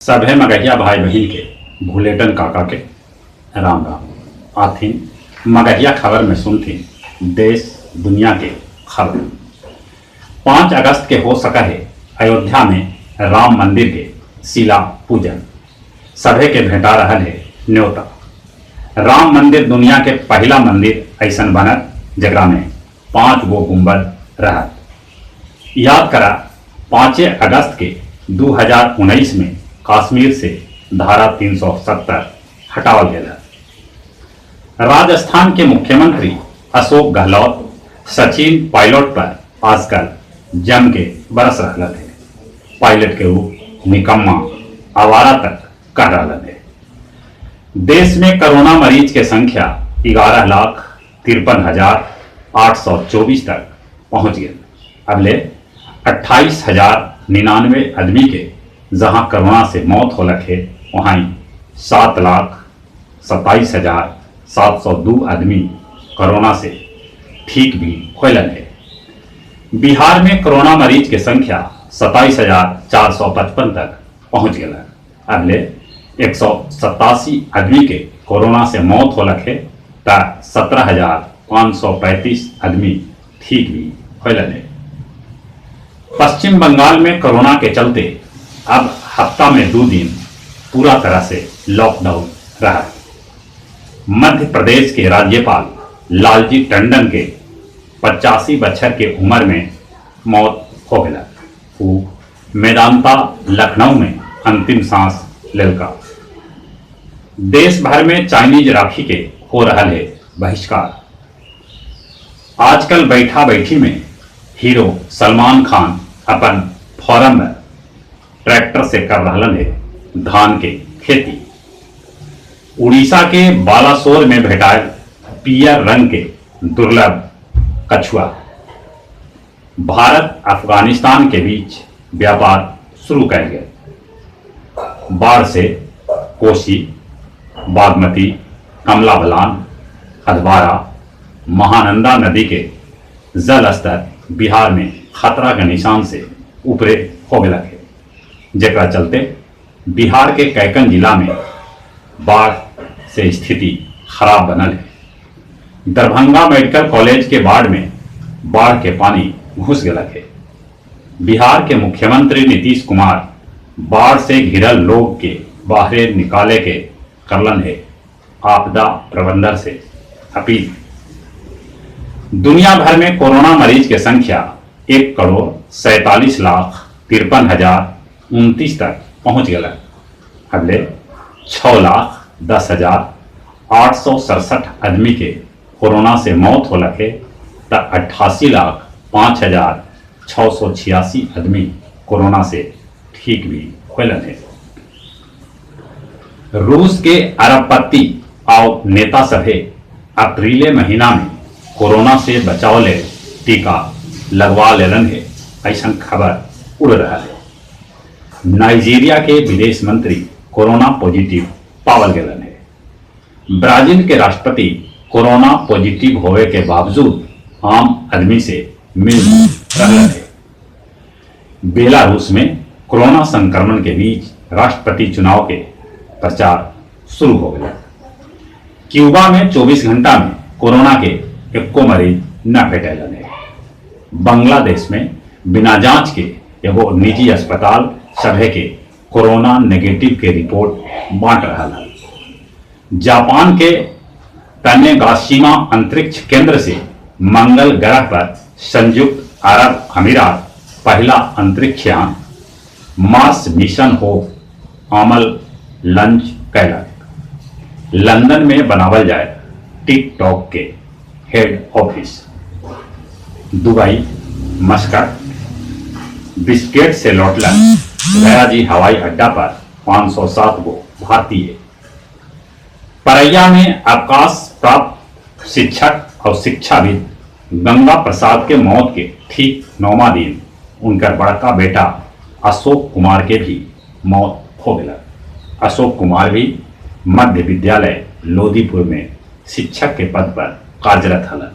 सभे मगहिया भाई बहिन के भुलेटन काका के राम राम। आथिन मगहिया खबर में सुनथिन देश दुनिया के खबर। 5 अगस्त के हो सका है अयोध्या में राम मंदिर के शिला पूजन। सभे के भेंटा रहल है न्योता। राम मंदिर दुनिया के पहला मंदिर ऐसन बनत जकरा में 5 गो गुंबद रहत। याद करा 5 अगस्त के 2019 में कश्मीर से धारा 370 हटावल गया। राजस्थान के मुख्यमंत्री अशोक गहलोत सचिन पायलट पर आजकल जम के बरस रहा थे। पायलट के रूप निकम्मा आवारा तक कर रहा थे। देश में कोरोना मरीज के संख्या 11,53,824 तक पहुंच गए। अगले 28,099 आदमी के जहां कोरोना से मौत हो लखे वहीं 7,27,702 आदमी कोरोना से ठीक भी होलन है। बिहार में कोरोना मरीज के संख्या 27,455 तक पहुंच गया। अगले 187 आदमी के कोरोना से मौत हो लखे त 17,535 आदमी ठीक भी होलन है। पश्चिम बंगाल में कोरोना के चलते अब हफ्ता में 2 दिन पूरा तरह से लॉकडाउन रहा। मध्य प्रदेश के राज्यपाल लालजी टंडन के 85 बछर के उम्र में मौत हो गया। वो मेदांता लखनऊ में अंतिम सांस लेलका। देश भर में चाइनीज राखी के हो रहा है बहिष्कार। आजकल बैठा बैठी में हीरो सलमान खान अपन फॉर्म में ट्रैक्टर से कर रहा है धान के खेती। उड़ीसा के बालासोर में भेटायल पियर रंग के दुर्लभ कछुआ। भारत अफगानिस्तान के बीच व्यापार शुरू कर गए। बाढ़ से कोसी, बागमती, कमला बलान, अधवारा, महानंदा नदी के जल स्तर बिहार में खतरा के निशान से ऊपरे हो गया है, जकरा चलते बिहार के कैकन जिला में बाढ़ से स्थिति खराब बनल है। दरभंगा मेडिकल कॉलेज के बाढ़ में बाढ़ के पानी घुस गया है। बिहार के मुख्यमंत्री नीतीश कुमार बाढ़ से घिरल लोग के बाहर निकाले के करलन है आपदा प्रबंधन से अपील। दुनिया भर में कोरोना मरीज के संख्या 1,47,53,029 तक पहुंच गया। अगले 6,10,867 आदमी के कोरोना से मौत हो लखे त 88,05,686 आदमी कोरोना से ठीक भी होलन है। रूस के अरबपति और नेता सभे अप्रैल महीना में कोरोना से बचाव ले टीका लगवा लेलन है, ऐसा खबर उड़ रहा है। नाइजीरिया के विदेश मंत्री कोरोना पॉजिटिव पावल गए है। ब्राजील के राष्ट्रपति कोरोना पॉजिटिव होवे के बावजूद आम आदमी से मिल रहे है। बेलारूस में कोरोना संक्रमण के बीच राष्ट्रपति चुनाव के प्रचार शुरू हो गया। क्यूबा में 24 घंटा में कोरोना के एको मरीज न भेटल है। बांग्लादेश में बिना जांच के एगो निजी अस्पताल सभे के कोरोना नेगेटिव के रिपोर्ट बांट रहा है। जापान के तनेगाशिमा अंतरिक्ष केंद्र से मंगल ग्रह पर संयुक्त अरब अमीरात पहला अंतरिक्ष यान मार्स मिशन होप आमल लॉन्च कैलक। लंदन में बनावल जाए टिकटॉक के head office. Dubai, Muscat, Bishkek से लौटलन गया जी हवाई अड्डा पर 507 गो भारतीय। परैया में अवकाश प्राप्त शिक्षक और शिक्षाविद गंगा प्रसाद के मौत के ठीक 9वां दिन उनकर बड़का बेटा अशोक कुमार के भी मौत हो गया। अशोक कुमार भी मध्य विद्यालय लोधीपुर में शिक्षक के पद पर कार्यरत हलन।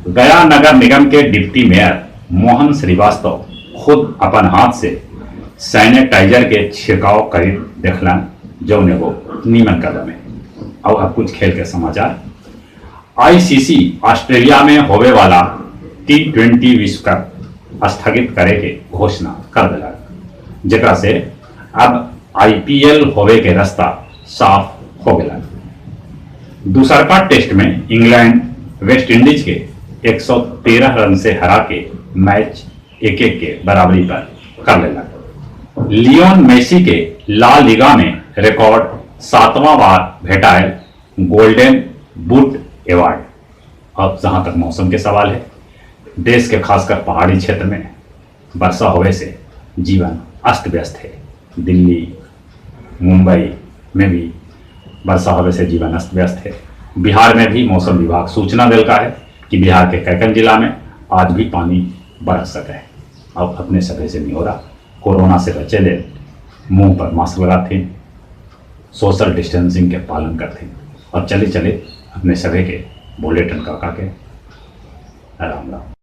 गया नगर निगम के डिप्टी मेयर मोहन श्रीवास्तव खुद अपन हाथ से सैनिटाइजर के छिड़काव करी देखलन, जौन एगो नीमन कदम है। और अब कुछ खेल के समाचार। आईसीसी ऑस्ट्रेलिया में होवे वाला टी20 विश्व कप स्थगित करे के घोषणा कर दिलक, जेकरा से अब आईपीएल होवे के रास्ता साफ हो गया। दूसरका टेस्ट में इंग्लैंड वेस्ट इंडीज के 113 रन से हरा के मैच 1-1 के बराबरी पर कर लेलक। लियोन मेसी के ला लीगा में रिकॉर्ड 7वां बार भेटायल गोल्डन बूट अवार्ड। अब जहां तक मौसम के सवाल है, देश के खासकर पहाड़ी क्षेत्र में वर्षा होवे से जीवन अस्त व्यस्त है। दिल्ली, मुंबई में भी वर्षा होवे से जीवन अस्त व्यस्त है। बिहार में भी मौसम विभाग सूचना दिलका है कि बिहार के कैकन जिला में आज भी पानी बरस सके है। अब अपने सभे से निहोरा, कोरोना से बचे ले मुंह पर मास्क लगाते, सोशल डिस्टेंसिंग के पालन करते और चले चले अपने सभे के बुलेटिन काका के राम राम।